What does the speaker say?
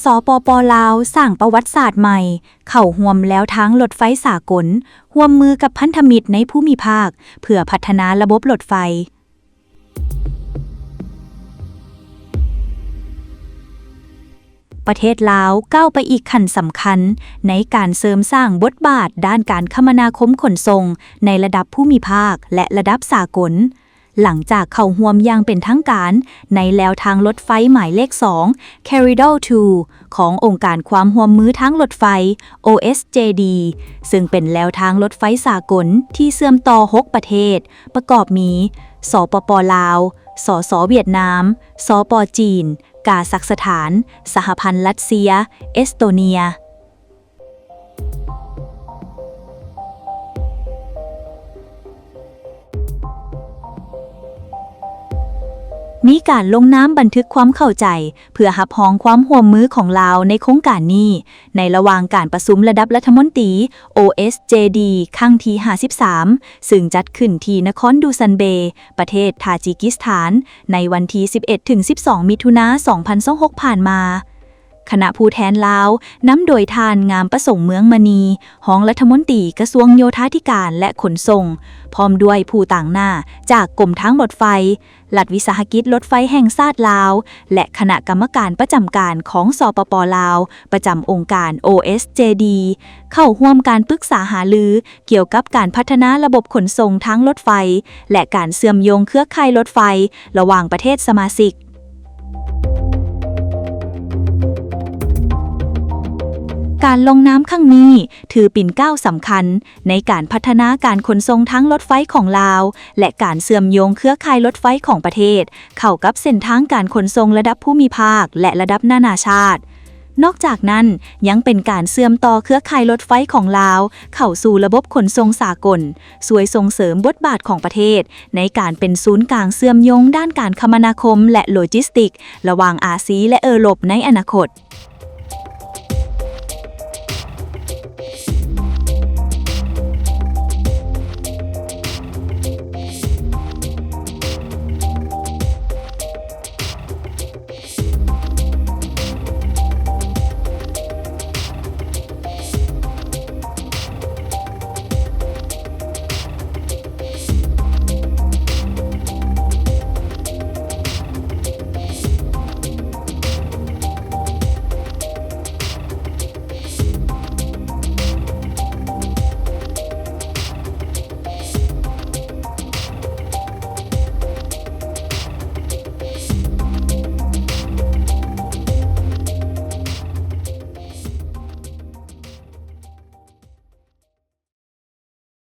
ສປປ ລາວ ສ້າງປະຫວັດສາດໃໝ່, ເຂົ້າຮ່ວມແລວທາງລົດໄຟສາກົນ, ຮ່ວມມືກັບພັນທະມິດໃນພູມິພາກ ເພື່ອພັດທະນາລະບົບລົດໄຟ. ປະເທດລາວກ້າວໄປອີກຂັ້ນສຳຄັນໃນການເສີມສ້າງບົດບາດດ້ານການຄະມະນາຄົມຂົນສົ່ງໃນລະດັບພູມິພາກ ແລະ ລະດັບສາກົນ, ຫຼັງຈາກເຂົ້າຮ່ວມຢ່າງເປັນທາງການໃນແລວທາງລົດໄຟໝາຍເລກສອງ Corridor two ຂອງອົງການຄວາມຮ່ວມມືທາງລົດໄຟ ໂອ ເອສ ເຈ ດີ ເຊິ່ງເປັນແລວທາງລົດໄຟສາກົນທີ່ເຊື່ອມຕໍ່ຫົກປະເທດ ປະກອບມີ ສປປ ລາວ, ສສ ຫວຽດນາມ, ສປ ຈີນ, ກາຊັກສະຖານ, ສະຫະພັນລັດເຊຍ, ເອສໂຕເນຍ. ມີການລົງນາມບັນທຶກຄວາມເຂົ້າໃຈ ເພື່ອຮັບຮອງຄວາມຮ່ວມມືຂອງລາວໃນໂຄງການນີ້ ໃນລະຫວ່າງການປະຊຸມລະດັບລັດຖະມົນຕີ ໂອ ເອສ ເຈ ດີ ຄັ້ງທີຫ້າສິບສາມ ເຊິ່ງຈັດຂຶ້ນທີ່ນະຄອນດູຊັນເບ ປະເທດທາຈິກິສຖານ ໃນວັນທີສິບເອັດ ເຖິງ ສິບສອງ ມິຖຸນາ ສອງພັນຊາວຫົກ ຜ່ານມາ. ຄະນະຜູ້ແທນລາວ ນຳໂດຍທ່ານ ງາມປະສົງ ເມືອງມະນີ ຮອງລັດຖະມົນຕີກະຊວງໂຍທາທິການ ແລະ ຂົນສົ່ງ, ພ້ອມດ້ວຍຜູ້ຕາງໜ້າຈາກກົມທາງລົດໄຟ, ລັດວິສາຫະກິດລົດໄຟແຫ່ງຊາດລາວ ແລະ ຄະນະກຳມະການປະຈຳການຂອງ ສປປ ລາວ ປະຈຳອົງການ ໂອ ເອສ ເຈ ດີ ເຂົ້າຮ່ວມການປຶກສາຫາລື ກ່ຽວກັບການພັດທະນາລະບົບຂົນສົ່ງທາງລົດໄຟ ແລະ ການເຊື່ອມໂຍງເຄືອຂ່າຍລົດໄຟລະຫວ່າງປະເທດສະມາຊິກ. ການລົງນາມຄັ້ງນີ້ຖືເປັນກ້າວສຳຄັນໃນການພັດທະນາການຂົນສົ່ງທາງລົດໄຟຂອງລາວ ແລະ ການເຊື່ອມໂຍງເຄືອຂ່າຍລົດໄຟຂອງປະເທດເຂົ້າກັບເສັ້ນທາງການຂົນສົ່ງລະດັບພູມິພາກ ແລະ ລະດັບນານາຊາດ. ນອກຈາກນັ້ນ, ຍັງເປັນການເຊື່ອມຕໍ່ເຄືອຂ່າຍລົດໄຟຂອງລາວເຂົ້າສູ່ລະບົບຂົນສົ່ງສາກົນ, ຊ່ວຍສົ່ງເສີມບົດບາດຂອງປະເທດໃນການເປັນສູນກາງເຊື່ອມໂຍງດ້ານການຄະມະນາຄົມ ແລະ ໂລຈິສຕິກ ລະຫວ່າງອາຊີ ແລະ ເອີຣົບໃນອະນາຄົດ.